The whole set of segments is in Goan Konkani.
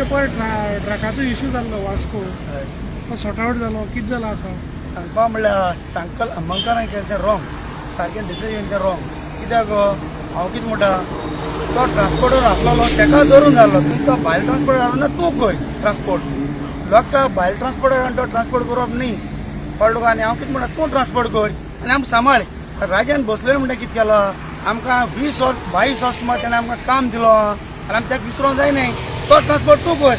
पयर ट्रकाचो इशू जाल्लो वास्को, तो सॉर्ट आउट जालो? कितें जालां आतां? सांगपा म्हणल्यार सांकल अमंकारान केलें तें रॉंग, सारकें डिसिजन तें रॉंग. कित्याक गो, हांव कितें म्हणटा, तो ट्रान्सपोर्टर आसलेलो ताका धरून जाल्लो. तूं तो भायल ट्रान्सपोर्टर हाडून ना, तूं कर ट्रान्सपोर्ट. लोकां भायल ट्रान्सपोर्टर तो ट्रान्सपोर्ट करप न्ही, कळ्ळें तुका? आनी हांव कितें म्हणटा, तूं ट्रान्सपोर्ट कर आनी आमकां सांबाळ. राजान बसले म्हणटा कितें केलो आमकां? 20 वर्स 22 वर्स सुमार तेणें आमकां काम दिलो आनी आमी ताका विसरोंक जायनाय. तो ट्रान्सपोर्ट तूं कर,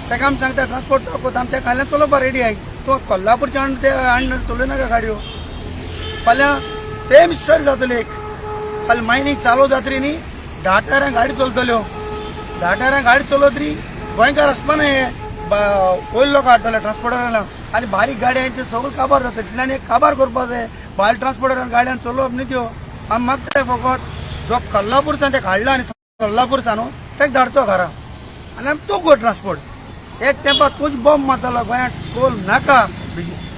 ताका आमी सांगता, ट्रान्सपोर्ट तो करता, आमी ताका खाल्यान चलोवपा रेडी आहाय. तूं कोल्हापूरच्यान ते हाडून चलय नाका गाडयो. फाल्यां सेम स्टोरी जातली एक. फाल्यां मायनींग चालू जातली न्ही, 10 टायरां गाडी चलतल्यो. 10 टायरां गाडी चलतली, गोंयकार आसपाना. हे वयले लोक हाडटले ट्रान्सपोर्टरान आनी बारीक गाडी आहा ते सगळें काबार जाता. तितल्यान एक काबार करपा जाय. भायल ट्रान्सपोर्टरान गाडयान चलोवप न्ही त्यो. आमी मागता फकत, जो कोल्हापूरसान तेका हाडला आनी कोल्हापूरसान न्हू तेका धाडचो घरा आनी आमी तूं कर ट्रान्सपोर्ट. एक तेंपार तूंच बॉम्ब मारतालो, गोंयांत कोल नाका.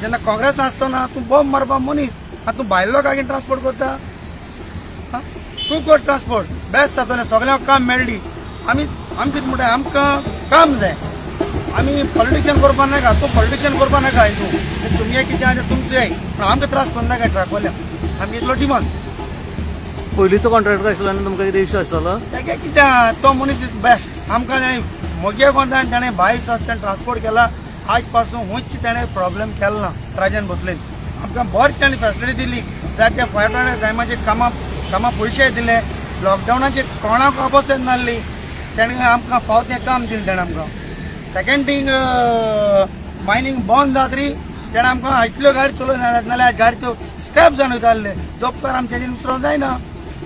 जेन्ना काँग्रेस आसतना तूं बॉम्ब मारपा मनीस, आतां तूं भायले लोकांक ट्रान्सपोर्ट करता. आं, तूं कर ट्रान्सपोर्ट, बेस्ट जातलें, सगळ्यांक काम मेळ्ळी. आमी आमी कितें म्हणटा, आमकां काम जाय, आमी पॉलिटिशियन करपा नाका. तूं पॉलिटिशियन करपा नाका. तूं तुमगे कितें आहा तें तुमचें, पूण आमकां त्रास करनाका ट्रकवाल्यांक. आमी इतलो डिमांड. पयलींचो कॉन्ट्रॅक्टर आशिल्लो आनी तुमकां कितें इशू आसतलो? तेगे कितें, तो मनीस is best. आमकां ताणें मोगे कोंतान ताणें 22 वर्स ताणें ट्रान्सपोर्ट केला. आज पासून खंयच ताणें प्रॉब्लेम केलो ना. राजन भोसलेन आमकां बरें ताणें फेसिलिटी दिली. जायते फायर टायमाचे कामां कामां पयशे दिले. लॉकडावनाचे कोणाक अवस्थेत नासली, ताणें आमकां फावत तें काम दिलें ताणें आमकां. सेकंड थिंग, मायनींग बंद जातरी तेणें आमकां इतल्यो गाडी चलोवन, नाल्यार गाडी त्यो स्क्रॅप जावन वयताले. जोबकार आमी तेजेर विसरोंक जायना.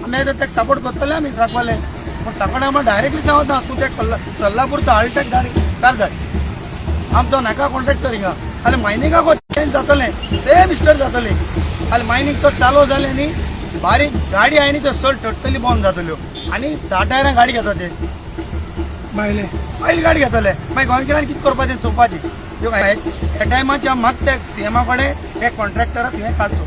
आमी आतां ताका सपोर्ट करतले आमी ट्रकवाले, पूण सपोर्ट आमकां डायरेक्टली सांगता, तूं ते सोल्लापूरचो हाडटा गाडी कार धाड. आम तो नाका कॉन्ट्रॅक्टर हिंगा. आनी मायनिंगाक चेंज जातलें, सेम स्टोरी जातली. आनी मायनींग तो चालू जालें न्ही, बारीक गाडी आहा न्ही त्यो चड टोटली बंद जातल्यो आनी 10 टायरां गाडी घेता ते. भायले. पयली गाडी घेतले, मागीर गोंयकारान कितें करपाचें चोवपाचें. ह्या टायमाचे हांव मागता सीएमा कडेन, हे कॉन्ट्रॅक्टराक तुवें काडचो.